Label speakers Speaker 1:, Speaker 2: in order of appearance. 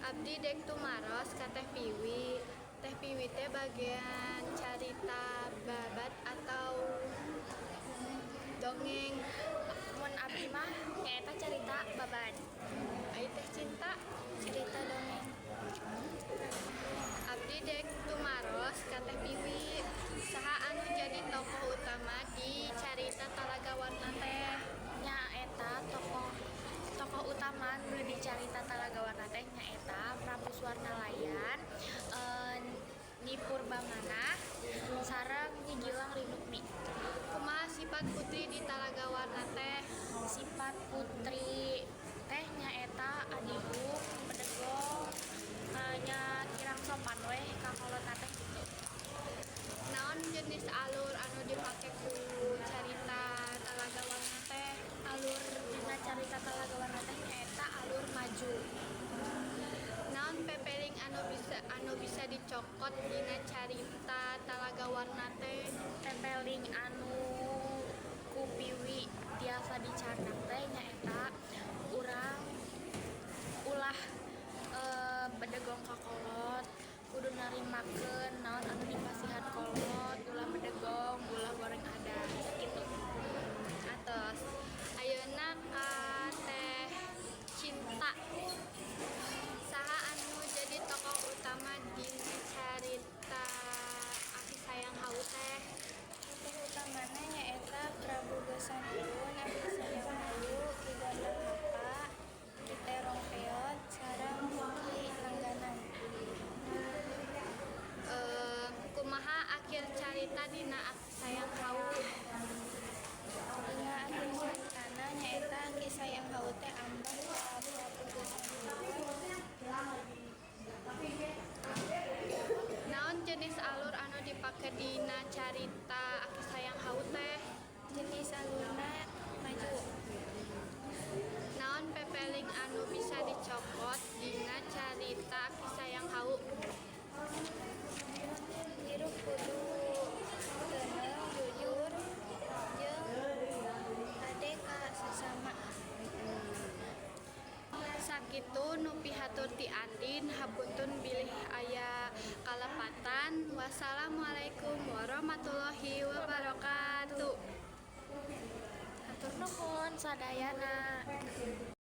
Speaker 1: Abdi dek tumaros ka Teh Piwi. Teh Piwi teh bagian carita babad atau dongeng?
Speaker 2: Mun abdi mah nyaeta carita babad.
Speaker 1: Ai Teh Cinta?
Speaker 2: Cerita dongeng.
Speaker 1: Abdi dek tumaros ka Teh Piwi. Saha anu jadi tokoh utama di carita Talaga Warna teh?
Speaker 2: Nyaeta tokoh tokoh utama nu di carita Talaga Warna teh nyaeta Prabu Suwarnalayan, Nyi Purbamanah, sareng Nyi Gilang Rinukmi.
Speaker 1: Kumaha sifat putri di Talaga Warna teh?
Speaker 2: Sifat putri teh nyaeta adigung, bedegong, nya kirang sopan weh ka kolotna teh gitu.
Speaker 1: Naon jenis alur anu dipake ku carita Talaga Warna teh?
Speaker 2: Alur dina carita Talaga Warna teh nyaeta alur maju.
Speaker 1: Naon pepeling anu bisa dicokot dina carita Talaga Warna teh?
Speaker 2: Pepeling anu ku Piwi tiasa dicandak teh nyaeta urang ulah bedegong ka kolot, kudu narimakeun naon anu dipasihan kolot, ulah bedegong, ulah goreng adat gitu.
Speaker 1: Atos. Ayeuna ka Teh Cinta. Saha anu jadi tokoh utama dina carita Aki Sayang Hawu teh?
Speaker 3: Tokoh utamana nyaeta Prabu Geusan Ulun, Aki Sayang Hawu, Ki Gondang Hapa, Ki Terong Peot, sareng Ki Langganan.
Speaker 1: Kumaha akhir carita dina Aki Sayang Hawu?
Speaker 3: Dina akhir caritana nyaeta Ki Sayang Hawu teh ambeh ka Prabu Geusan Ulun.
Speaker 1: Naon jenis alur anu dipake dina carita Aki Sayang Hawu teh?
Speaker 3: Jenis alurna maju.
Speaker 1: Naon pepeling anu bisa dicokot dina carita Aki Sayang Hawu?
Speaker 3: Hirup kudu tenang, jujur, jeung hade ka sesama.
Speaker 1: Sakitu nu pihatur ti Andin, hapunten bilih aya kalepatan. Wassalamualaikum warahmatullahi wabarakatuh.
Speaker 2: Hatur nuhun sadayana.